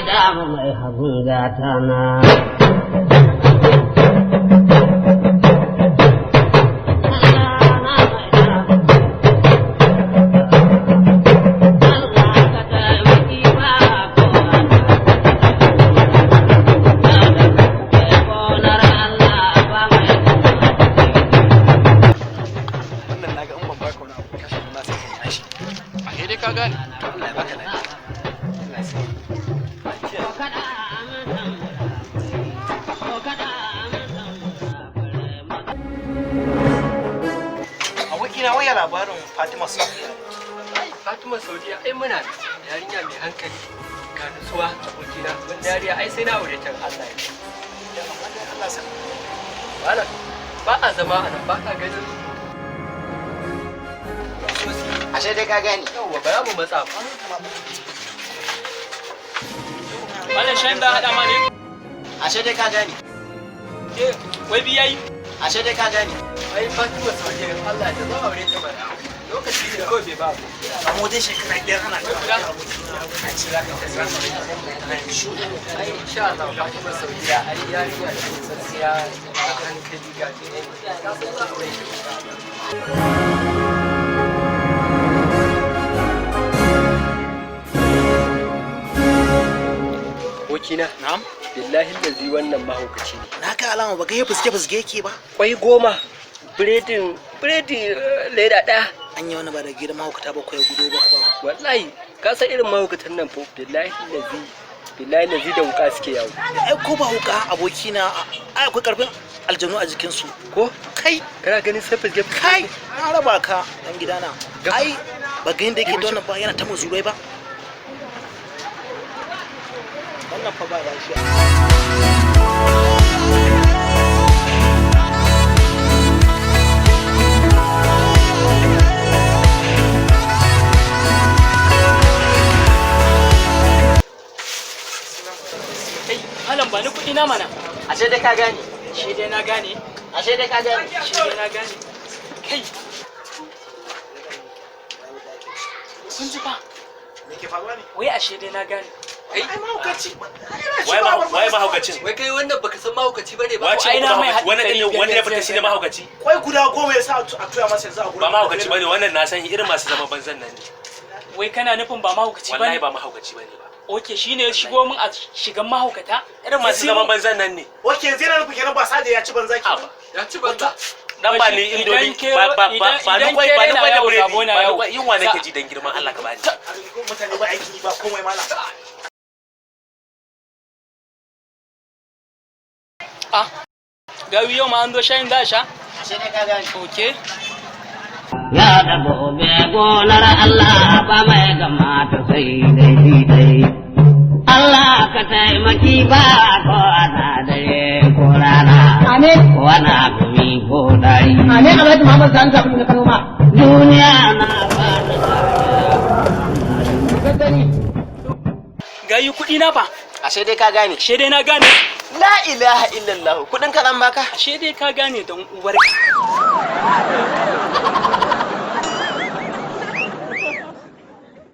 mai damu mai hagun gata na. Wannan naga in ban baka wani abu kashe ma sai ka tashi. A dai ka gane. To Allah ya baka lafiya. Allah ya sa. Abokina, waya labarin Fatima Saudiya? Ai Fatima Saudiya, ai muna da yarinya mai hankali ga nutsuwa, abokina. Wanda yariya ai sai na aure ta, Allah ya. Amma dai Allah sa. Malam, ba a zama a nan, ba ka ganin. Ashe dai ka gane. Yawwa, ba za mu matsa ba. Malam, shayin za a haɗa ma ne? Ashe dai ka gane. Eh, wai biya yi. Ashe dai ka gane. Ai Fatima Saudiya, Allah ya zan aure ta mana. Lokaci ne kawai bai ba. Amma wajen shekara 5 ana ta abokina a ce za ka Ai insha Allah Fatima Saudiya ai yarinya ce tsatsiya ga hankali ga menene. Ka san za a aure ta insha Allah. Abokina, Na'am. billahi lazi wannan mahaukaci ne. Na ga alama, ba ga ya fuske fuske yake ba. Kwai 10, biredin biredi leda ɗaya. An yi wani ba da gidan mahaukata ba ko ya gudo ba kuwa? Wallahi ka san irin mahaukatan nan fa, billahi lazi, billahi lazi da wuka suke yawo. Ai ko ba wuka, abokina, ai akwai karfin aljanu a jikinsu. Ko? Kai. Kana ganin sai fuske? Kai, na raba ka dan gidana. Ai ba ga yadda yake da wannan ba, yana ta mazurai ba. Wannan fa ba lafiya. Kai, malam, ba ni kuɗi na mana. Ashe dai ka gane. Shi dai na gane. Ashe dai ka gane. Shi dai na gane. Kai. Kun ji fa? Me ke faruwa ne? Wai ashe dai na gane. Ai mahaukaci. Waye mahaukacin? Wai kai wannan baka san mahaukaci bane ba? Wace Ai na mai mahaukaci? Wannan haɗari ne biyar wanda ya biyar fita shi ne biyar. mahaukaci? Kwai guda 10 ya sa a tuya masa yanzu a gurin. Ba mahaukaci bane wannan, na san irin masu zama banzan nan ne. Wai kana nufin ba mahaukaci Wallahi bane? ba mahaukaci bane ba. Okay, shine ya shigo min a shigan mahaukata? Irin masu zaman banzan nan ne. Okay, yanzu yana nufin kenan ba sa da ya ci banza A kenan. Ya ci banza. Dan ba ni indomi, ba ba ba ba ni kwai, ba ni kwai da biredi, ba ni kwai, yunwa nake ji, dan girman Allah ka bani. Mutane ba aiki ba komai, mala. Ah, gawi, yau ma an zo shayin za a sha? Ashe dai ka gane. Okay. Ya da gobe gonar Allah ba mai gama ta sai dai dai. Allah ka taimaki ba ko ana dare ko rana. Amin. Ko ana gumi ko dari. Amin, Alhaji Muhammad Sani Sabulu na Kano ma. Duniya na ba da Gani. Gayi, kuɗi na fa. Ashe dai ka gane. Ashe dai na gane. La ilaha illallah. Kudin ka zan baka. Ashe dai ka gane don uwarka.